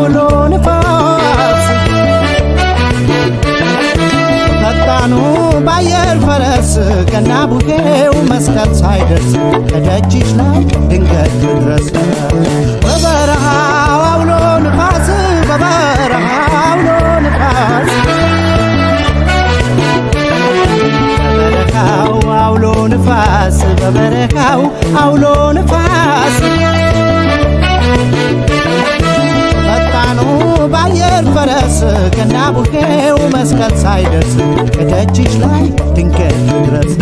አውሎ ንፋስ፣ ፈጣኑ ባየር ፈረስ ገና ቡሄው መስቀል ሳይደርስ ከደጅሽ ላይ ድንገት ድረስ። በበረሃው አውሎ ንፋስ፣ በበረሃው አውሎ ንፋስ፣ በበረሃው አውሎ ንፋስ፣ በበረሃው አውሎ ንፋስ፣ ፈጣኑ ባየር ፈረስ ገና ቡሄው መስቀል ሳይደርስ ከደጅሽ ላይ ድንገት ድረስ።